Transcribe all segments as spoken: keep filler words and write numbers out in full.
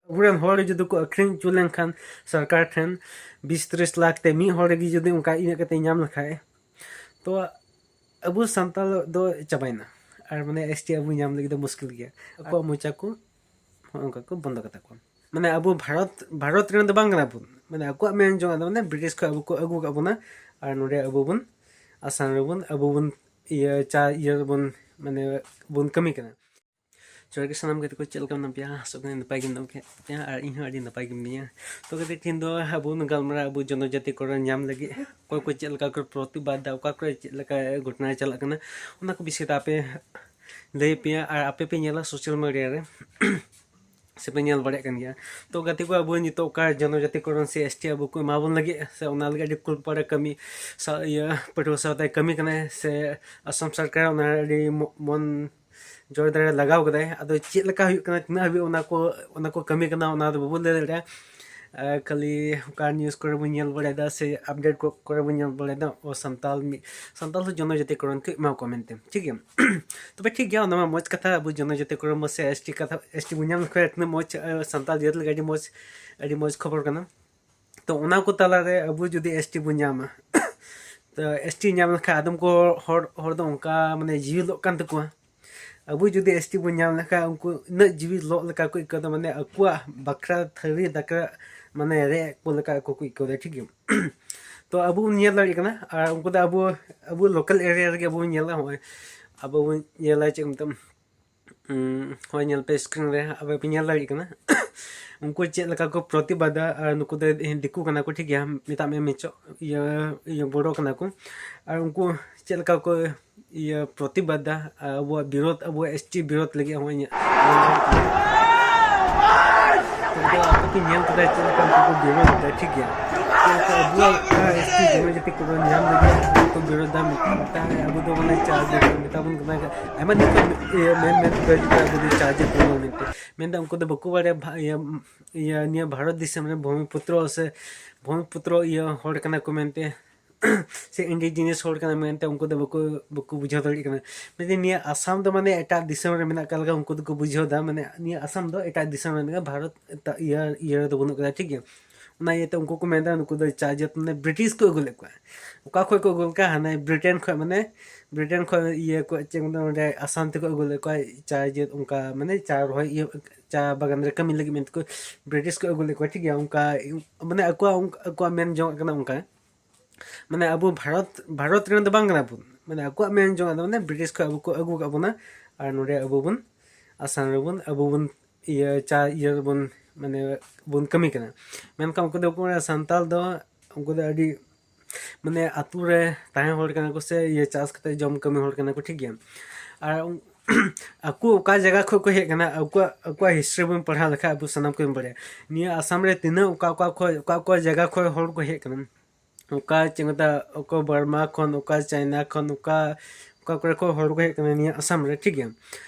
ᱟᱵᱚᱨᱮᱱ ᱦᱚᱲ ᱡᱩᱫᱤ ᱠᱚ ᱟᱹᱠᱷᱨᱤᱧ ᱦᱚᱪᱚ ᱞᱮᱱᱠᱷᱟᱱ ᱥᱚᱨᱠᱟᱨ ᱴᱷᱮᱱ ᱵᱤᱥ ᱛᱤᱨᱤᱥ ᱞᱟᱠᱷ ᱛᱮ, ᱢᱤᱫ ᱦᱚᱲ ᱨᱮᱜᱮ ᱡᱩᱫᱤ ᱚᱱᱠᱟ ᱤᱱᱟᱹᱜ ᱠᱟᱛᱮ ᱧᱟᱢ ᱞᱮᱠᱷᱟᱡ, ᱛᱚ ᱟᱵᱚ ᱥᱟᱱᱛᱟᱲ ᱫᱚ ᱪᱟᱵᱟᱭᱮᱱᱟ᱾ ᱟᱨ ᱢᱟᱱᱮ ᱮᱥ ᱴᱤ ᱟᱵᱚ ᱧᱟᱢ ᱞᱟᱹᱜᱤᱫ ᱫᱚ ᱢᱩᱥᱠᱤᱞ ᱜᱮᱭᱟ᱾ ᱟᱠᱚᱣᱟᱜ ᱢᱚᱪᱟ ᱠᱚ ᱱᱚᱜᱼᱚ ᱱᱚᱝᱠᱟ ᱠᱚ ᱵᱚᱱᱫᱚ ᱠᱟᱛᱟ ᱠᱚᱣᱟ᱾ ᱢᱟᱱᱮ ᱟᱵᱚ ᱵᱷᱟᱨᱚᱛ, ᱵᱷᱟᱨᱚᱛ ᱨᱮᱱ ᱫᱚ ᱵᱟᱝ ᱠᱟᱱᱟ ᱵᱚᱱ, ᱢᱟᱱᱮ ᱟᱠᱚᱣᱟᱜ ᱢᱮᱱ ᱡᱚᱝ ᱫᱚ ᱢᱟᱱᱮ ᱵᱨᱤᱴᱤᱥ ᱠᱷᱚᱱ ᱟᱵᱚ ᱠᱚ ᱟᱹᱜᱩ ᱠᱟᱜ ᱵᱚᱱᱟ᱾ ᱟᱨ ᱱᱚᱰᱮ ᱟᱵᱚ ᱵᱚᱱ ᱟᱥᱟᱢ ᱨᱮᱵᱚᱱ, ᱟᱵᱚ ᱵᱚᱱ ᱤᱭᱟᱹ ᱪᱟ ᱤᱭᱟᱹ ᱨᱮᱵᱚᱱ ᱢᱟᱱᱮ ᱵᱚᱱ ᱠᱟᱹᱢᱤ ᱠᱟᱱᱟ᱾ ᱡᱚᱦᱟᱨ ᱜᱮ ᱥᱟᱱᱟᱢ ᱜᱟᱛᱮ ᱠᱚ, ᱪᱮᱫ ᱞᱮᱠᱟ ᱢᱮᱱᱟᱜ ᱯᱮᱭᱟ? ᱟᱥᱚᱜ ᱠᱟᱹᱱᱟᱹᱧ ᱱᱟᱯᱟᱭ ᱜᱮ ᱢᱮᱱᱟᱜ ᱯᱮᱭᱟ ᱟᱨ ᱤᱧ ᱦᱚᱸ ᱟᱹᱰᱤ ᱱᱟᱯᱟᱭ ᱜᱮ ᱢᱤᱱᱟᱹᱧᱟ᱾ ᱛᱚ ᱜᱟᱛᱮ, ᱛᱮᱦᱮᱧ ᱫᱚ ᱟᱵᱚ ᱵᱚᱱ ᱜᱟᱞᱢᱟᱨᱟᱣᱟ ᱟᱵᱚ ᱡᱚᱱᱚᱡᱟᱛᱤ ᱠᱚᱨᱚᱱ ᱧᱟᱢ ᱞᱟᱹᱜᱤᱫ ᱚᱠᱚᱭ ᱠᱚ ᱪᱮᱫ ᱞᱮᱠᱟ ᱠᱚ ᱯᱨᱚᱛᱤᱵᱟᱫ ᱫᱟ, ᱚᱠᱟ ᱠᱚᱨᱮ ᱪᱮᱫ ᱞᱮᱠᱟ ᱜᱷᱚᱴᱚᱱᱟ ᱪᱟᱞᱟᱜ ᱠᱟᱱᱟ, ᱚᱱᱟ ᱠᱚ ᱵᱤᱥᱚᱭ ᱛᱮ ᱟᱯᱮ ᱞᱟᱹᱭ ᱯᱮᱭᱟ᱾ ᱟᱨ ᱟᱯᱮ ᱯᱮ ᱧᱮᱞᱟ ᱥᱳᱥᱟᱞ ᱢᱤᱰᱤᱭᱟ ᱨᱮ ᱥᱮᱯᱮ ᱧᱮᱞ ᱵᱟᱲᱟᱭᱮᱫ ᱠᱟᱱ ᱜᱮᱭᱟ᱾ ᱛᱚ ᱜᱟᱛᱮ ᱠᱚ, ᱟᱵᱚ ᱱᱤᱛᱚᱜ ᱚᱠᱟ ᱡᱚᱱᱚᱡᱟᱛᱤ ᱠᱚᱨᱚᱱ ᱥᱮ ᱮᱥ ᱴᱤ ᱟᱵᱚ ᱠᱚ ᱮᱢᱟ ᱵᱚᱱ ᱞᱟᱹᱜᱤᱫ ᱥᱮ ᱚᱱᱟ ᱞᱟᱹᱜᱤᱫ ᱟᱹᱰᱤ ᱠᱩᱨᱩᱢᱩᱴᱩ ᱠᱟᱹᱢᱤ ᱥᱟ-, ᱤᱭᱟᱹ ᱯᱟᱹᱴᱷᱩᱣᱟᱹ ᱥᱟᱶᱛᱮ ᱠᱟᱹᱢᱤ ᱠᱟᱱᱟᱭ ᱥᱮ ᱟᱥᱟᱢ ᱥᱚᱨᱠᱟᱨ ᱚᱱᱟ ᱟᱹᱰᱤ ᱢᱚ-, ᱢᱚᱱ ᱡᱳᱨ ᱫᱟᱨᱮ ᱞᱟᱜᱟᱣ ᱠᱟᱫᱟᱭ᱾ ᱟᱫᱚ ᱪᱮᱫ ᱞᱮᱠᱟ ᱦᱩᱭᱩᱜ ᱠᱟᱱᱟ, ᱛᱤᱱᱟᱹᱜ ᱦᱟᱹᱵᱤᱡ ᱚᱱᱟ ᱠᱚ, ᱚᱱᱟ ᱠᱚ ᱠᱟᱹᱢᱤ ᱠᱟᱱᱟ, ᱚᱱᱟ ᱫᱚ ᱵᱟᱵᱚᱱ ᱞᱟᱹᱭ ᱫᱟᱲᱮᱭᱟᱜᱼᱟ᱾ ᱟᱨ ᱠᱷᱟᱹᱞᱤ ᱚᱱᱠᱟ ᱱᱤᱭᱩᱡᱽ ᱠᱚᱨᱮ ᱵᱚᱱ ᱧᱮᱞ ᱵᱟᱲᱟᱭᱮᱫᱟ ᱥᱮ ᱟᱯᱰᱮᱴ ᱠᱚ, ᱠᱚᱨᱮ ᱵᱚᱱ ᱧᱮᱞ ᱵᱟᱲᱟᱭᱮᱫᱟ, ᱚ ᱥᱟᱱᱛᱟᱞ ᱢᱤᱫ, ᱥᱟᱱᱛᱟᱞ ᱫᱚ ᱡᱚᱱᱚᱡᱟᱛᱤ ᱠᱚᱨᱚᱱ ᱠᱚ ᱮᱢᱟ ᱠᱚᱣᱟ ᱢᱮᱱᱛᱮ, ᱴᱷᱤᱠ ᱜᱮᱭᱟ᱾ ᱛᱚᱵᱮ ᱴᱷᱤᱠ ᱜᱮᱭᱟ, ᱚᱱᱟ ᱢᱟ ᱢᱚᱡᱽ ᱠᱟᱛᱷᱟ, ᱟᱵᱚ ᱡᱚᱱᱚᱡᱟᱛᱤ ᱠᱚᱨᱚᱱ ᱥᱮ ᱮᱥ ᱴᱤ ᱠᱟᱛᱷᱟ, ᱮᱥ ᱴᱤ ᱵᱚᱱ ᱧᱟᱢ ᱞᱮᱠᱷᱟᱱ ᱛᱤᱱᱟᱹᱜ ᱢᱚᱡᱽ, ᱟᱨ ᱥᱟᱱᱛᱟᱞ ᱡᱟᱹᱛ ᱞᱟᱹᱜᱤᱫ ᱟᱹᱰᱤ ᱢᱚᱡᱽ, ᱟᱹᱰᱤ ᱢᱚᱡᱽ ᱠᱷᱚᱵᱚᱨ ᱠᱟᱱᱟ᱾ ᱛᱚ ᱚᱱᱟ ᱠᱚ ᱛᱟᱞᱟᱨᱮ ᱟᱵᱚ ᱡᱩᱫᱤ ᱮᱥ ᱴᱤ ᱵᱚᱱ ᱧᱟᱢᱟ, ᱛᱚ ᱮᱥ ᱴᱤ ᱧᱟᱢ ᱞᱮᱠᱷᱟᱱ ᱟᱫᱚᱢ ᱠᱚ ᱦᱚᱲ, ᱦᱚᱲ ᱫᱚ ᱚᱱᱠᱟ ᱢᱟᱱᱮ ᱡᱤᱣᱤ ᱞᱚᱜ ᱠᱟᱱ ᱛᱟᱠᱚᱣᱟ᱾ ᱟᱵᱚ ᱡᱩᱫᱤ ᱮᱥ ᱴᱤ ᱵᱚᱱ ᱧᱟᱢ ᱞᱮᱠᱷᱟᱱ ᱩᱱᱠᱩ ᱩᱱᱟᱹᱜ ᱡᱤᱣᱤ ᱞᱚᱜ ᱞᱮᱠᱟ ᱠᱚ ᱟᱹᱭᱠᱟᱹᱣ ᱫᱟ, ᱢᱟᱱᱮ ᱟᱠᱚᱣᱟᱜ ᱵᱟᱠᱷᱨᱟ ᱛᱷᱟᱹᱨᱤ ᱫᱟᱠᱟ ᱢᱟᱱᱮ ᱨᱮ ᱠᱚ ᱞᱮᱠᱟ ᱟᱠᱚ ᱠᱚ ᱟᱹᱭᱠᱟᱹᱣ ᱫᱟ, ᱴᱷᱤᱠ ᱜᱮᱭᱟ᱾ ᱛᱚ ᱟᱵᱚ ᱵᱚᱱ ᱧᱮᱞ ᱫᱟᱲᱮᱭᱟᱜ ᱠᱟᱱᱟ, ᱟᱨ ᱩᱱᱠᱩ ᱫᱚ ᱟᱵᱚ, ᱟᱵᱚ ᱞᱳᱠᱟᱞ ᱮᱨᱤᱭᱟ ᱨᱮᱜᱮ ᱟᱵᱚ ᱵᱚᱱ ᱧᱮᱞ ᱫᱟ᱾ ᱦᱚᱸᱜᱼᱚᱭ ᱟᱵᱚ ᱵᱚᱱ ᱧᱮᱞᱟ ᱪᱮᱫ ᱠᱚ ᱢᱮᱛᱟᱜᱼᱟ, ᱩᱸ, ᱦᱳᱭ, ᱧᱮᱞ ᱯᱮ screen ᱨᱮ ᱟᱯᱮ ᱯᱮ ᱧᱮᱞ ᱫᱟᱲᱮᱭᱟᱜ ᱠᱟᱱᱟ᱾ ᱩᱱᱠᱩ ᱪᱮᱫ ᱞᱮᱠᱟ ᱠᱚ ᱯᱨᱚᱛᱤᱵᱟᱫᱟ, ᱟᱨ ᱱᱩᱠᱩ ᱫᱚ ᱫᱤᱠᱩ ᱠᱟᱱᱟ ᱠᱚ, ᱴᱷᱤᱠ ᱜᱮᱭᱟ, ᱢᱮᱛᱟᱜ ᱢᱮ ᱢᱮᱪᱚ-, ᱤᱭᱟᱹ, ᱤᱭᱟᱹ, ᱵᱳᱰᱳ ᱠᱟᱱᱟ ᱠᱚ᱾ ᱟᱨ ᱩᱱᱠᱩ ᱪᱮᱫ ᱞᱮᱠᱟ ᱠᱚ, ᱤᱭᱟᱹ, ᱯᱨᱚᱛᱤᱵᱟᱫᱟ, ᱟᱵᱚᱣᱟᱜ ᱵᱤᱨᱳᱫᱷ, ᱟᱵᱚᱣᱟᱜ ᱮᱥ ᱴᱤ ᱵᱤᱨᱳᱫᱷ ᱞᱟᱹᱜᱤᱫ ᱦᱚᱸ ᱤᱧᱟᱹᱜ ᱛᱚᱵᱮ ᱟᱯᱮ ᱯᱮ ᱧᱮᱞ ᱠᱮᱫᱟ ᱪᱮᱫ ᱞᱮᱠᱟ ᱩᱱᱠᱩ ᱠᱚ ᱵᱤᱨᱳᱫᱷ ᱮᱫᱟ, ᱴᱷᱤᱠ ᱜᱮᱭᱟ᱾ ᱪᱮᱫ ᱞᱮᱠᱟ ᱟᱵᱚᱣᱟᱜ, ᱟᱸ, ᱮᱥ ᱴᱤ ᱡᱚᱱᱚᱡᱟᱹᱛᱤ ᱠᱚ ᱧᱟᱢ ᱞᱟᱹᱜᱤᱫ ᱩᱱᱠᱩ ᱠᱚ ᱵᱤᱨᱳᱫᱷ ᱮᱫᱟ, ᱢᱮᱛᱟᱭ ᱟᱵᱚ ᱫᱚ ᱢᱟᱱᱮ ᱪᱟ ᱡᱟᱹᱛ ᱢᱮᱛᱟ ᱵᱚᱱ ᱠᱟᱱᱟ᱾ ᱟᱭᱢᱟ ᱫᱤᱱ ᱠᱷᱚᱱ, ᱤᱭᱟᱹ, ᱢᱮᱱ, ᱢᱮᱱ ᱛᱮᱠᱚ ᱦᱤᱡᱩᱜ ᱠᱟᱱᱟ, ᱟᱵᱚ ᱫᱚ ᱪᱟ ᱡᱟᱹᱛ ᱠᱟᱱᱟ ᱵᱚᱱ ᱢᱮᱱᱛᱮ᱾ ᱢᱮᱱᱫᱟ ᱩᱱᱠᱩ ᱫᱚ ᱵᱟᱠᱚ ᱵᱟᱲᱟᱭᱟ ᱵᱷᱟ-, ᱤᱭᱟᱹ, ᱤᱭᱟᱹ, ᱱᱤᱭᱟᱹ ᱵᱷᱟᱨᱚᱛ ᱫᱤᱥᱚᱢ ᱨᱮ ᱵᱷᱩᱢᱤᱯᱩᱛᱨᱚ ᱥᱮ ᱵᱷᱩᱢᱤᱯᱩᱛᱨᱚ, ᱤᱭᱟᱹ, ᱦᱚᱲ ᱠᱟᱱᱟ ᱠᱚ ᱢᱮᱱᱛᱮ᱾ ᱥᱮ ᱤᱱᱰᱤᱡᱤᱱᱤᱭᱟᱥ ᱦᱚᱲ ᱠᱟᱱᱟ ᱢᱮᱱᱛᱮ ᱩᱱᱠᱩ ᱫᱚ ᱵᱟᱠᱚ ᱵᱟᱠᱚ ᱵᱩᱡᱷᱟᱹᱣ ᱫᱟᱲᱮᱭᱟᱜ ᱠᱟᱱᱟ᱾ ᱢᱮᱱᱫᱟᱹᱧ ᱱᱤᱭᱟᱹ ᱟᱥᱟᱢ ᱫᱚ ᱢᱟᱱᱮ ᱮᱴᱟᱜ ᱫᱤᱥᱚᱢ ᱨᱮ ᱢᱮᱱᱟᱜ ᱟᱠᱟᱫ ᱞᱮᱠᱟ ᱩᱱᱠᱩ ᱫᱚᱠᱚ ᱵᱩᱡᱷᱟᱹᱣ ᱮᱫᱟ, ᱢᱟᱱᱮ ᱱᱤᱭᱟᱹ ᱟᱥᱟᱢ ᱫᱚ ᱮᱴᱟᱜ ᱫᱤᱥᱚᱢ ᱨᱮ ᱢᱮᱱᱟᱜᱼᱟ, ᱵᱷᱟᱨᱚᱛ ᱮᱴᱟᱜ ᱤᱭᱟᱹ ᱤᱭᱟᱹ ᱨᱮᱫᱚ ᱵᱟᱹᱱᱩᱜ ᱠᱟᱫᱟ, ᱴᱷᱤᱠ ᱜᱮᱭᱟ᱾ ᱚᱱᱟ ᱤᱭᱟᱹᱛᱮ ᱩᱱᱠᱩ ᱠᱚ ᱢᱮᱱᱫᱟ ᱱᱩᱠᱩ ᱫᱚ ᱪᱟ ᱡᱟᱹᱛ ᱢᱟᱱᱮ ᱵᱨᱤᱴᱤᱥ ᱠᱚ ᱟᱹᱜᱩ ᱞᱮᱫ ᱠᱚᱣᱟ᱾ ᱚᱠᱟ ᱠᱷᱚᱱ ᱠᱚ ᱟᱹᱜᱩ ᱞᱮᱫ ᱠᱚᱣᱟ? ᱦᱟᱱᱮ ᱵᱨᱤᱴᱮᱱ ᱠᱷᱚᱱ, ᱢᱟᱱᱮ ᱵᱨᱤᱴᱮᱱ ᱠᱷᱚᱱ ᱤᱭᱟᱹ ᱠᱚ ᱪᱮᱫ ᱠᱚ ᱢᱮᱛᱟᱜᱼᱟ, ᱱᱚᱰᱮ ᱟᱥᱟᱢ ᱛᱮᱠᱚ ᱟᱹᱜᱩ ᱞᱮᱫ ᱠᱚᱣᱟ ᱪᱟ ᱡᱟᱹᱛ, ᱚᱱᱠᱟ ᱢᱟᱱᱮ ᱪᱟ ᱨᱚᱦᱚᱭ ᱤᱭᱟᱹ, ᱪᱟ ᱵᱟᱜᱟᱱ ᱨᱮ ᱠᱟᱹᱢᱤ ᱞᱟᱹᱜᱤᱫ ᱢᱮᱱᱛᱮ ᱠᱚ ᱵᱨᱤᱴᱤᱥ ᱠᱚ ᱟᱹᱜᱩ ᱞᱮᱫ ᱠᱚᱣᱟ, ᱴᱷᱤᱠ ᱜᱮᱭᱟ᱾ ᱚᱱᱠᱟ ᱢᱟᱱᱮ ᱟᱠᱚᱣᱟᱜ ᱚᱱᱠᱟ ᱟᱠᱚᱣᱟᱜ ᱢᱮᱱ ᱡᱚᱝ ᱠᱟᱱᱟ ᱚᱱᱠᱟ, ᱢᱟᱱᱮ ᱟᱵᱚ ᱵᱷᱟᱨᱚᱛ ᱵᱷᱟᱨᱚᱛ ᱨᱮᱱ ᱫᱚ ᱵᱟᱝ ᱠᱟᱱᱟ ᱵᱚᱱ, ᱢᱟᱱᱮ ᱟᱠᱚᱣᱟᱜ ᱢᱮᱱ ᱡᱚᱝ ᱫᱚ ᱢᱟᱱᱮ ᱵᱨᱤᱴᱤᱥ ᱠᱷᱚᱱ ᱟᱵᱚ ᱠᱚ ᱟᱹᱜᱩ ᱠᱟᱜ ᱵᱚᱱᱟ, ᱟᱨ ᱱᱚᱰᱮ ᱟᱵᱚ ᱵᱚᱱ ᱟᱥᱟᱢ ᱨᱮᱵᱚᱱ ᱟᱵᱚ ᱵᱚᱱ ᱤᱭᱟᱹ ᱪᱟ ᱤᱭᱟᱹ ᱨᱮᱵᱚᱱ ᱢᱟᱱᱮ ᱵᱚᱱ ᱠᱟᱹᱢᱤ ᱠᱟᱱᱟ᱾ ᱢᱮᱱᱠᱷᱟᱱ ᱩᱱᱠᱩ ᱫᱚ ᱥᱟᱱᱛᱟᱲ ᱫᱚ ᱩᱱᱠᱩ ᱫᱚ ᱟᱹᱰᱤ ᱢᱟᱱᱮ ᱟᱛᱳ ᱨᱮ ᱛᱟᱦᱮᱸ ᱦᱚᱲ ᱠᱟᱱᱟ ᱠᱚ ᱥᱮ ᱤᱭᱟᱹ ᱪᱟᱥ ᱠᱟᱛᱮ ᱡᱚᱢ ᱠᱟᱹᱢᱤ ᱦᱚᱲ ᱠᱟᱱᱟ ᱠᱚ, ᱴᱷᱤᱠ ᱜᱮᱭᱟ᱾ ᱟᱨ ᱩᱱ- ᱟᱠᱚ ᱚᱠᱟ ᱡᱟᱭᱜᱟ ᱠᱷᱚᱱ ᱠᱚ ᱦᱮᱡ ᱠᱟᱱᱟ, ᱟᱠᱚᱣᱟᱜ ᱟᱠᱚᱣᱟᱜ ᱦᱤᱥᱴᱨᱤ ᱵᱚᱱ ᱯᱟᱲᱦᱟᱣ ᱞᱮᱠᱷᱟᱱ ᱟᱵᱚ ᱥᱟᱱᱟᱢ ᱠᱚᱵᱚᱱ ᱵᱟᱲᱟᱭᱟ ᱱᱤᱭᱟᱹ ᱟᱥᱟᱢ ᱨᱮ ᱛᱤᱱᱟᱹᱜ ᱚᱠᱟ ᱚᱠᱟ ᱠᱷᱚᱱ ᱚᱠᱟ ᱚᱠᱟ ᱡᱟᱭᱜᱟ ᱠᱷᱚᱱ ᱦᱚᱲ ᱠᱚ ᱦᱮᱡ ᱠᱟᱱᱟ᱾ ᱚᱠᱟ ᱪᱮᱫ ᱠᱚ ᱢᱮᱛᱟᱜᱼᱟ, ᱚᱠᱟ ᱵᱟᱨᱢᱟ ᱠᱷᱚᱱ, ᱚᱠᱟ ᱪᱟᱭᱱᱟ ᱠᱷᱚᱱ, ᱚᱠᱟ ᱚᱠᱟ ᱠᱚᱨᱮ ᱠᱷᱚᱱ ᱦᱚᱲ ᱠᱚ ᱦᱮᱡ ᱠᱟᱱᱟ ᱱᱤᱭᱟᱹ ᱟᱥᱟᱢ ᱨᱮ, ᱴᱷᱤᱠ ᱜᱮᱭᱟ᱾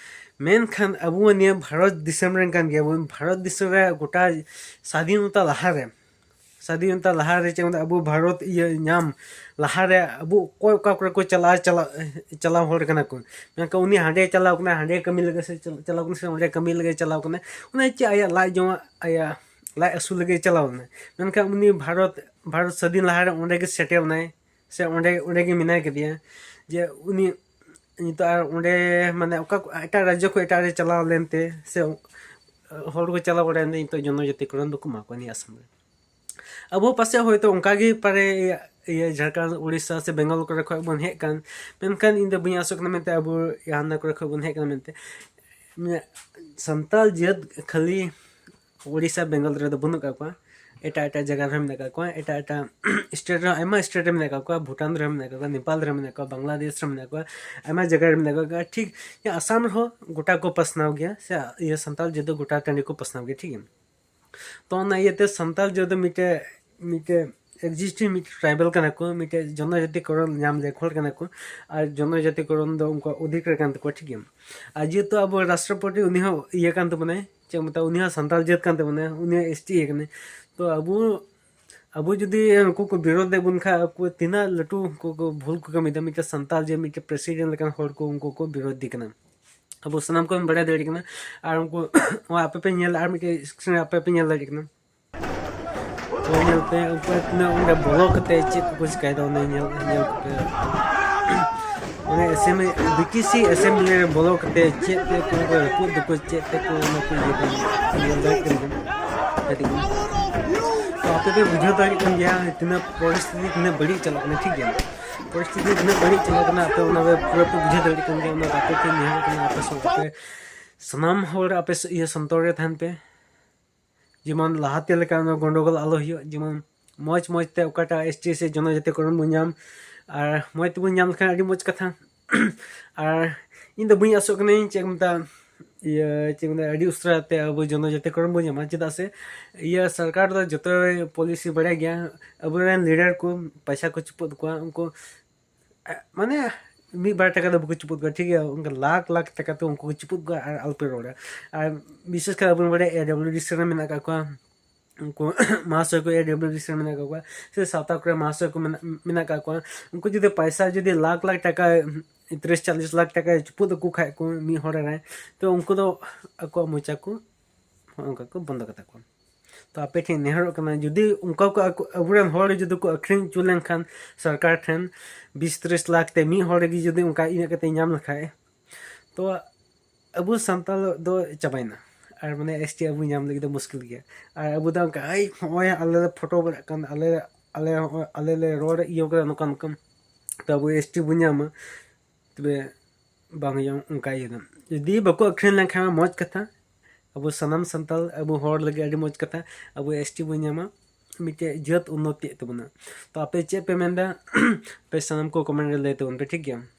ᱢᱮᱱᱠᱷᱟᱱ ᱟᱵᱚ ᱱᱤᱭᱟᱹ ᱵᱷᱟᱨᱚᱛ ᱫᱤᱥᱚᱢ ᱨᱮᱱ ᱠᱟᱱ ᱜᱮᱭᱟᱵᱚᱱ᱾ ᱵᱷᱟᱨᱚᱛ ᱫᱤᱥᱚᱢ ᱨᱮ ᱜᱚᱴᱟ ᱥᱟᱫᱷᱤᱱᱚᱛᱟ ᱞᱟᱦᱟᱨᱮ ᱥᱟᱫᱷᱤᱱᱚᱛᱟ ᱞᱟᱦᱟᱨᱮ ᱪᱮᱫ ᱠᱚ ᱢᱮᱛᱟᱜᱼᱟ, ᱟᱵᱚ ᱵᱷᱟᱨᱚᱛ ᱤᱭᱟᱹ ᱧᱟᱢ ᱞᱟᱦᱟᱨᱮ ᱟᱵᱚ ᱚᱠᱚᱭ ᱚᱠᱟ ᱠᱚᱨᱮ ᱠᱚ ᱪᱟᱞᱟᱣ ᱪᱟᱞᱟᱣ ᱪᱟᱞᱟᱣ ᱦᱚᱲ ᱠᱟᱱᱟ ᱠᱚ᱾ ᱢᱮᱱᱠᱷᱟᱱ ᱩᱱᱤ ᱦᱟᱸᱰᱮ ᱪᱟᱞᱟᱣ ᱠᱟᱱᱟ, ᱦᱟᱸᱰᱮ ᱠᱟᱹᱢᱤ ᱞᱟᱹᱜᱤᱫ ᱥᱮ ᱪᱟᱞᱟᱣ ᱠᱟᱱᱟ, ᱥᱮ ᱚᱸᱰᱮ ᱠᱟᱹᱢᱤ ᱞᱟᱹᱜᱤᱫ ᱪᱟᱞᱟᱣ ᱠᱟᱱᱟ, ᱚᱱᱟ ᱪᱮᱫ ᱟᱭᱟᱜ ᱞᱟᱡ ᱡᱚᱢᱟᱜ, ᱟᱭᱟᱜ ᱞᱟᱡ ᱟᱹᱥᱩᱞ ᱞᱟᱹᱜᱤᱫ ᱪᱟᱞᱟᱣ ᱞᱮᱱᱟ᱾ ᱢᱮᱱᱠᱷᱟᱱ ᱩᱱᱤ ᱵᱷᱟᱨᱚᱛ ᱵᱷᱟᱨᱚᱛ ᱥᱟᱹᱫᱷᱤᱱ ᱞᱟᱦᱟᱨᱮ ᱚᱸᱰᱮ ᱜᱮ ᱥᱮᱴᱮᱨ ᱮᱱᱟᱭ, ᱥᱮ ᱚᱸᱰᱮ ᱚᱸᱰᱮ ᱜᱮ ᱢᱮᱱᱟᱭ ᱠᱮᱫᱮᱭᱟ᱾ ᱡᱮ ᱩᱱᱤ ᱱᱤᱛᱚᱜ ᱟᱨ ᱚᱸᱰᱮ ᱢᱟᱱᱮ ᱚᱠᱟ ᱮᱴᱟᱜ ᱨᱟᱡᱽᱡᱚ ᱠᱷᱚᱱ ᱮᱴᱟᱜ ᱨᱮ ᱪᱟᱞᱟᱣ ᱞᱮᱱᱛᱮ ᱥᱮ ᱦᱚᱲ ᱠᱚ ᱪᱟᱞᱟᱣ ᱵᱟᱲᱟᱭᱮᱱᱛᱮ ᱱᱤᱛᱚᱜ ᱡᱚᱱᱚᱡᱟᱛᱤᱠᱚᱨᱚᱱ ᱵᱟᱠᱚ ᱮᱢᱟ ᱠᱚᱣᱟ ᱱᱤᱭᱟᱹ ᱟᱥᱟᱢ ᱨᱮ᱾ ᱟᱵᱚ ᱯᱟᱥᱮᱡ ᱦᱚᱭᱛᱳ ᱚᱱᱠᱟ ᱜᱮ ᱯᱟᱨᱮ ᱤᱭᱟᱹ ᱡᱷᱟᱲᱠᱷᱚᱸᱰ, ᱩᱲᱤᱥᱥᱟ ᱥᱮ ᱵᱮᱝᱜᱚᱞ ᱠᱚᱨᱮ ᱠᱷᱚᱱ ᱵᱚᱱ ᱦᱮᱡ ᱠᱟᱱ, ᱢᱮᱱᱠᱷᱟᱱ ᱤᱧ ᱫᱚ ᱵᱟᱹᱧ ᱟᱥᱚᱜ ᱠᱟᱱᱟ ᱢᱮᱱᱛᱮ ᱟᱵᱚ ᱦᱟᱱᱟ ᱠᱚᱨᱮ ᱠᱷᱚᱱ ᱵᱚᱱ ᱦᱮᱡ ᱠᱟᱱᱟ ᱢᱮᱱᱛᱮ᱾ ᱢᱟᱱᱮ ᱥᱟᱱᱛᱟᱲ ᱡᱟᱹᱛ ᱠᱷᱟᱹᱞᱤ ᱩᱲᱤᱥᱥᱟ ᱵᱮᱝᱜᱚᱞ ᱨᱮᱫᱚ ᱵᱟᱹᱱᱩᱜ ᱠᱟᱜ ᱠᱚᱣᱟ, ᱮᱴᱟᱜ ᱮᱴᱟᱜ ᱡᱟᱭᱜᱟ ᱨᱮᱦᱚᱸ ᱢᱮᱱᱟᱜ ᱠᱟᱜ ᱠᱚᱣᱟ, ᱮᱴᱟᱜ ᱮᱴᱟᱜ ᱥᱴᱮᱴ ᱨᱮᱦᱚᱸ, ᱟᱭᱢᱟ ᱥᱴᱮᱴ ᱨᱮ ᱢᱮᱱᱟᱜ ᱠᱟᱜ ᱠᱚᱣᱟ, ᱵᱷᱩᱴᱟᱱ ᱨᱮᱦᱚᱸ ᱢᱮᱱᱟᱜ ᱠᱟᱜ ᱠᱚᱣᱟ, ᱱᱮᱯᱟᱞ ᱨᱮᱦᱚᱸ ᱢᱮᱱᱟᱜ ᱠᱚᱣᱟ, ᱵᱟᱝᱞᱟᱫᱮᱥ ᱨᱮᱦᱚᱸ ᱢᱮᱱᱟᱜ ᱠᱚᱣᱟ, ᱟᱭᱢᱟ ᱡᱟᱭᱜᱟ ᱨᱮ ᱢᱮᱱᱟᱜ ᱠᱟᱜ ᱠᱚᱣᱟ᱾ ᱴᱷᱤᱠ ᱟᱥᱟᱢ ᱨᱮᱦᱚᱸ ᱜᱚᱴᱟ ᱠᱚ ᱯᱟᱥᱱᱟᱣ ᱜᱮᱭᱟ ᱥᱮ ᱤᱭᱟᱹ ᱥᱟᱱᱛᱟᱲ ᱡᱟᱹᱛ ᱫᱚ ᱜᱚᱴᱟ ᱴᱟᱺᱰᱤ ᱠᱚ ᱯᱟᱥᱱᱟᱣ ᱜᱮᱭᱟ, ᱴᱷᱤᱠ ᱜᱮᱭᱟ᱾ ᱛᱚ ᱚᱱᱟ ᱤᱭᱟᱹᱛᱮ ᱥᱟᱱᱛᱟᱲ ᱡᱟᱹᱛ ᱫᱚ ᱢᱤᱫᱴᱮᱡ ᱢᱤᱫᱴᱮᱡ ᱮᱠᱡᱤᱥᱴᱤᱝ ᱢᱤᱫᱴᱮᱡ ᱴᱨᱟᱭᱵᱟᱞ ᱠᱟᱱᱟ ᱠᱚ, ᱢᱤᱫᱴᱮᱡ ᱡᱚᱱᱚᱡᱟᱛᱤᱠᱚᱨᱚᱱ ᱧᱟᱢ ᱞᱮᱠ ᱦᱚᱲ ᱠᱟᱱᱟ ᱠᱚ, ᱟᱨ ᱡᱚᱱᱚᱡᱟᱛᱤᱠᱚᱨᱚᱱ ᱫᱚ ᱩᱱᱠᱩᱣᱟᱜ ᱚᱫᱷᱤᱠᱟᱨ ᱠᱟᱱ ᱛᱟᱠᱚᱣᱟ, ᱴᱷᱤᱠ ᱜᱮᱭᱟ᱾ ᱟᱨ ᱡᱮᱦᱮᱛᱩ ᱟᱵᱚ ᱨᱟᱥᱴᱨᱚᱯᱚᱛᱤ ᱩᱱᱤ ᱦᱚᱸ ᱤᱭᱟᱹ ᱠᱟᱱ ᱛᱟᱵᱚᱱᱟᱭ, ᱪᱮᱫ ᱠᱚ ᱢᱮᱛᱟᱜᱼᱟ, ᱩᱱᱤ ᱦᱚᱸ ᱥᱟᱱᱛᱟᱲ ᱡᱟᱹᱛ ᱠᱟᱱ ᱛᱟᱵᱚᱱᱟ, ᱩᱱᱤ ᱦᱚᱸ ᱮᱥ ᱴᱤ ᱤᱭᱟᱹ ᱠᱟᱱᱟᱭ᱾ ᱛᱚ ᱟᱵᱚ ᱟᱵᱚ ᱡᱩᱫᱤ ᱩᱱᱠᱩ ᱠᱚ ᱵᱤᱨᱳᱫᱷ ᱮᱫ ᱵᱚᱱ ᱠᱷᱟᱱ, ᱟᱠᱚ ᱛᱤᱱᱟᱹᱜ ᱞᱟᱹᱴᱩ ᱩᱱᱠᱩ ᱠᱚ ᱵᱷᱩᱞ ᱠᱚ ᱠᱟᱹᱢᱤᱭᱮᱫᱟ᱾ ᱢᱤᱫᱴᱮᱱ ᱥᱟᱱᱛᱟᱲ ᱡᱮ ᱢᱤᱫᱴᱮᱱ ᱯᱨᱮᱥᱤᱰᱮᱱᱴ ᱞᱮᱠᱟᱱ ᱦᱚᱲ ᱠᱚ ᱩᱱᱠᱩ ᱠᱚ ᱵᱤᱨᱳᱫᱷ ᱫᱤ ᱠᱟᱱᱟ᱾ ᱟᱵᱚ ᱥᱟᱱᱟᱢ ᱠᱚᱵᱚᱱ ᱵᱟᱲᱟᱭ ᱫᱟᱲᱮᱭᱟᱜ ᱠᱟᱱᱟ᱾ ᱟᱨ ᱩᱱᱠᱩ ᱱᱚᱣᱟ ᱟᱯᱮ ᱯᱮ ᱧᱮᱞ, ᱟᱨ ᱢᱤᱫᱴᱮᱱ ᱥᱠᱨᱤᱱ ᱨᱮ ᱟᱯᱮ ᱯᱮ ᱧᱮᱞ ᱫᱟᱲᱮᱭᱟᱜ ᱠᱟᱱᱟ᱾ ᱚᱱᱟ ᱧᱮᱞ ᱯᱮ, ᱩᱱᱠᱩ ᱛᱤᱱᱟᱹᱜ ᱚᱸᱰᱮ ᱵᱚᱞᱚ ᱠᱟᱛᱮ ᱪᱮᱫ ᱠᱚᱠᱚ ᱪᱤᱠᱟᱭᱮᱫᱟ, ᱚᱱᱟ ᱧᱮᱞ, ᱧᱮᱞ ᱠᱟᱛᱮ᱾ ᱚᱱᱮ ᱮᱥᱮᱢᱵᱞᱤ, ᱵᱤᱴᱤᱥᱤ ᱮᱥᱮᱢᱵᱞᱤ ᱨᱮ ᱵᱚᱞᱚ ᱠᱟᱛᱮ ᱪᱮᱫ ᱛᱮ ᱠᱚ ᱨᱟᱹᱯᱩᱫ ᱫᱟᱠᱚ, ᱪᱮᱫ ᱛᱮᱠᱚ ᱚᱱᱟ ᱠᱚ ᱤᱭᱟᱹ ᱫᱟ, ᱧᱮᱞ ᱫᱟᱲᱮᱭᱟᱜ ᱠᱟᱱ ᱜᱮᱭᱟ᱾ ᱟᱹᱰᱤ ᱜᱟᱱ᱾ ᱛᱚ ᱟᱯᱮ ᱯᱮ ᱵᱩᱡᱷᱟᱹᱣ ᱫᱟᱲᱮᱭᱟᱜ ᱠᱟᱱ ᱜᱮᱭᱟ ᱛᱤᱱᱟᱹᱜ ᱯᱚᱨᱤᱥᱛᱷᱤᱛᱤ ᱛᱤᱱᱟᱹᱜ ᱵᱟᱹᱲᱤᱡ ᱪᱟᱞᱟᱜ ᱠᱟᱱᱟ, ᱴᱷᱤᱠ ᱜᱮᱭᱟ? ᱯᱚᱨᱤᱥᱛᱷᱤᱛᱤ ᱛᱤᱱᱟᱹᱜ ᱵᱟᱹᱲᱤᱡ ᱪᱟᱞᱟᱜ ᱠᱟᱱᱟ, ᱟᱯᱮ ᱚᱱᱟ ᱯᱩᱨᱟᱹ ᱯᱮ ᱵᱩᱡᱷᱟᱹᱣ ᱫᱟᱲᱮᱭᱟᱜ ᱠᱟᱱ ᱜᱮᱭᱟ᱾ ᱚᱱᱟ ᱟᱯᱮ ᱯᱮ ᱧᱮᱞ ᱠᱟᱱᱟ, ᱟᱯᱮ ᱥᱟᱶ ᱟᱯᱮ ᱥᱟᱱᱟᱢ ᱦᱚᱲ ᱟᱯᱮ ᱤᱭᱟᱹ ᱥᱚᱱᱛᱚᱨ ᱨᱮ ᱛᱟᱦᱮᱱ ᱯᱮ, ᱡᱮᱢᱚᱱ ᱞᱟᱦᱟᱛᱮ ᱞᱮᱠᱟ ᱚᱱᱟ ᱜᱚᱱᱰᱚᱜᱳᱞ ᱟᱞᱚ ᱦᱩᱭᱩᱜ, ᱡᱮᱢᱚᱱ ᱢᱚᱡᱽ ᱢᱚᱡᱽ ᱛᱮ ᱚᱠᱟᱴᱟᱜ ᱮᱥ ᱴᱤ ᱥᱮ ᱡᱚᱱᱚᱡᱟᱛᱤ ᱠᱚᱨᱚᱱ ᱵᱚᱱ ᱧᱟᱢ, ᱟᱨ ᱢᱚᱡᱽ ᱛᱮᱵᱚᱱ ᱧᱟᱢ ᱞᱮᱠᱷᱟᱱ ᱟᱹᱰᱤ ᱢᱚᱡᱽ ᱠᱟᱛᱷᱟ᱾ ᱟᱨ ᱤᱧ ᱫᱚ ᱵᱟᱹᱧ ᱟᱥᱚᱜ ᱠᱟᱹᱱᱟᱹᱧ ᱪᱮᱫ ᱠᱚ ᱢᱮᱛᱟᱜᱼᱟ, ᱤᱭᱟᱹ ᱪᱮᱫ ᱠᱚ ᱢᱮᱛᱟᱜᱼᱟ, ᱟᱹᱰᱤ ᱩᱥᱟᱹᱨᱟ ᱛᱮ ᱟᱵᱚ ᱡᱚᱱᱚᱡᱟᱛᱤ ᱠᱚᱨᱚᱱ ᱵᱚᱱ ᱧᱟᱢᱟ, ᱪᱮᱫᱟᱜ ᱥᱮ ᱤᱭᱟᱹ ᱥᱚᱨᱠᱟᱨ ᱫᱚ ᱡᱚᱛᱚᱭ ᱯᱚᱞᱤᱥᱤ ᱵᱟᱲᱟᱭ ᱜᱮᱭᱟ᱾ ᱟᱵᱚᱨᱮᱱ ᱞᱤᱰᱟᱨ ᱠᱚ ᱯᱚᱭᱥᱟ ᱠᱚ ᱪᱩᱯᱩᱫ ᱠᱚᱣᱟ, ᱩᱱᱠᱩ ᱢᱟᱱᱮ ᱢᱤᱫ ᱵᱟᱨ ᱴᱟᱠᱟ ᱫᱚ ᱵᱟᱠᱚ ᱪᱩᱯᱩᱫ ᱠᱚᱣᱟ, ᱴᱷᱤᱠ ᱜᱮᱭᱟ? ᱚᱱᱠᱟ ᱞᱟᱠᱷ ᱞᱟᱠᱷ ᱴᱟᱠᱟ ᱛᱮ ᱩᱱᱠᱩ ᱠᱚ ᱪᱩᱯᱩᱫ ᱠᱚᱣᱟ᱾ ᱟᱨ ᱟᱞᱚᱯᱮ ᱨᱚᱲᱟ, ᱟᱨ ᱵᱤᱥᱮᱥ ᱠᱟᱨ ᱟᱵᱚ ᱵᱟᱲᱟᱭᱟ ᱮ ᱰᱟᱵᱞᱤᱭᱩ ᱰᱤ ᱥᱤ ᱨᱮ ᱢᱮᱱᱟᱜ ᱟᱠᱟᱫ ᱠᱚᱣᱟ, ᱩᱱᱠᱩ ᱢᱟᱦᱟᱥᱚᱭ ᱠᱚ ᱮ ᱰᱟᱵᱞᱤᱭᱩ ᱰᱤ ᱥᱤ ᱨᱮ ᱢᱮᱱᱟᱜ ᱟᱠᱟᱫ ᱠᱚᱣᱟ, ᱥᱮ ᱥᱟᱶᱛᱟ ᱠᱚᱨᱮ ᱢᱟᱦᱟᱥᱚᱭ ᱠᱚ ᱢᱮᱱᱟᱜ, ᱢᱮᱱᱟᱜ ᱟᱠᱟᱫ ᱠᱚᱣᱟ᱾ ᱩᱱᱠᱩ ᱡᱩᱫᱤ ᱯᱚᱭᱥᱟ ᱡᱩᱫᱤ ᱞᱟᱠᱷ ᱞᱟᱠᱷ ᱴᱟᱠᱟ, ᱛᱤᱨᱤᱥ ᱪᱚᱞᱞᱤᱥ ᱞᱟᱠᱷ ᱴᱟᱠᱟ ᱪᱩᱯᱩᱫ ᱟᱠᱚ ᱠᱷᱟᱡ ᱠᱚ ᱢᱤᱫ ᱦᱚᱲ ᱨᱮ, ᱛᱚ ᱩᱱᱠᱩ ᱫᱚ ᱟᱠᱚᱣᱟᱜ ᱢᱚᱪᱟ ᱠᱚ ᱚᱱᱠᱟ ᱠᱚ ᱵᱚᱱᱫᱚ ᱠᱟᱛᱟ ᱠᱚᱣᱟ᱾ ᱛᱚ ᱟᱯᱮ ᱴᱷᱮᱱ ᱱᱮᱦᱚᱨᱚᱜ ᱠᱟᱱᱟ, ᱡᱩᱫᱤ ᱚᱱᱠᱟ ᱠᱚ ᱟᱠᱚ, ᱟᱵᱚᱨᱮᱱ ᱦᱚᱲ ᱡᱩᱫᱤ ᱠᱚ ᱟᱹᱠᱷᱨᱤᱧ ᱦᱚᱪᱚ ᱞᱮᱱᱠᱷᱟᱱ ᱥᱚᱨᱠᱟᱨ ᱴᱷᱮᱱ ᱵᱤᱥ ᱛᱤᱨᱤᱥ ᱞᱟᱠᱷ ᱛᱮ ᱢᱤᱫ ᱦᱚᱲ ᱨᱮᱜᱮ ᱡᱩᱫᱤ ᱚᱱᱠᱟ ᱤᱱᱟᱹᱜ ᱠᱟᱛᱮ ᱧᱟᱢ ᱞᱮᱠᱷᱟᱡ, ᱛᱚ ᱟᱵᱚ ᱥᱟᱱᱛᱟᱲ ᱫᱚ ᱪᱟᱵᱟᱭᱮᱱᱟ᱾ ᱟᱨ ᱢᱟᱱᱮ ᱮᱥ ᱴᱤ ᱟᱵᱚ ᱧᱟᱢ ᱞᱟᱹᱜᱤᱫ ᱫᱚ ᱢᱩᱥᱠᱤᱞ ᱜᱮᱭᱟ᱾ ᱟᱨ ᱟᱵᱚ ᱫᱚ ᱚᱱᱠᱟ, ᱟᱭ ᱱᱚᱜᱼᱚᱭ ᱟᱞᱮ ᱞᱮ ᱯᱷᱳᱴᱳ ᱵᱟᱲᱟᱜ ᱠᱟᱱ, ᱟᱞᱮ ᱟᱞᱮ ᱦᱚᱸᱜᱼᱚᱭ ᱟᱞᱮ ᱞᱮ ᱨᱚᱲ ᱤᱭᱟᱹ ᱠᱟᱫᱟ ᱱᱚᱝᱠᱟ ᱱᱚᱝᱠᱟ, ᱛᱚ ᱟᱵᱚ ᱮᱥ ᱴᱤ ᱵᱚᱱ ᱧᱟᱢᱟ, ᱛᱚᱵᱮ ᱵᱟᱝ ᱦᱩᱭᱩᱜᱼᱟ ᱚᱱᱠᱟ ᱤᱭᱟᱹ ᱫᱚ᱾ ᱡᱩᱫᱤ ᱵᱟᱠᱚ ᱟᱹᱠᱷᱨᱤᱧ ᱞᱮᱱᱠᱷᱟᱱ ᱢᱟ ᱢᱚᱡᱽ ᱠᱟᱛᱷᱟ, ᱟᱵᱚ ᱥᱟᱱᱟᱢ ᱥᱟᱱᱛᱟᱲ ᱟᱵᱚ ᱦᱚᱲ ᱞᱟᱹᱜᱤᱫ ᱟᱹᱰᱤ ᱢᱚᱡᱽ ᱠᱟᱛᱷᱟ, ᱟᱵᱚ ᱮᱥ ᱴᱤ ᱵᱚᱱ ᱧᱟᱢᱟ, ᱢᱤᱫᱴᱮᱡ ᱡᱟᱹᱛ ᱩᱱᱱᱚᱛᱤᱜ ᱛᱟᱵᱚᱱᱟ᱾ ᱛᱚ ᱟᱯᱮ ᱪᱮᱫ ᱯᱮ ᱢᱮᱱᱫᱟ? ᱟᱯᱮ ᱥᱟᱱᱟᱢ ᱠᱚ ᱠᱚᱢᱮᱱᱴ ᱨᱮ ᱞᱟᱹᱭ ᱛᱟᱵᱚᱱ ᱯᱮ, ᱴᱷᱤᱠ ᱜᱮᱭᱟ?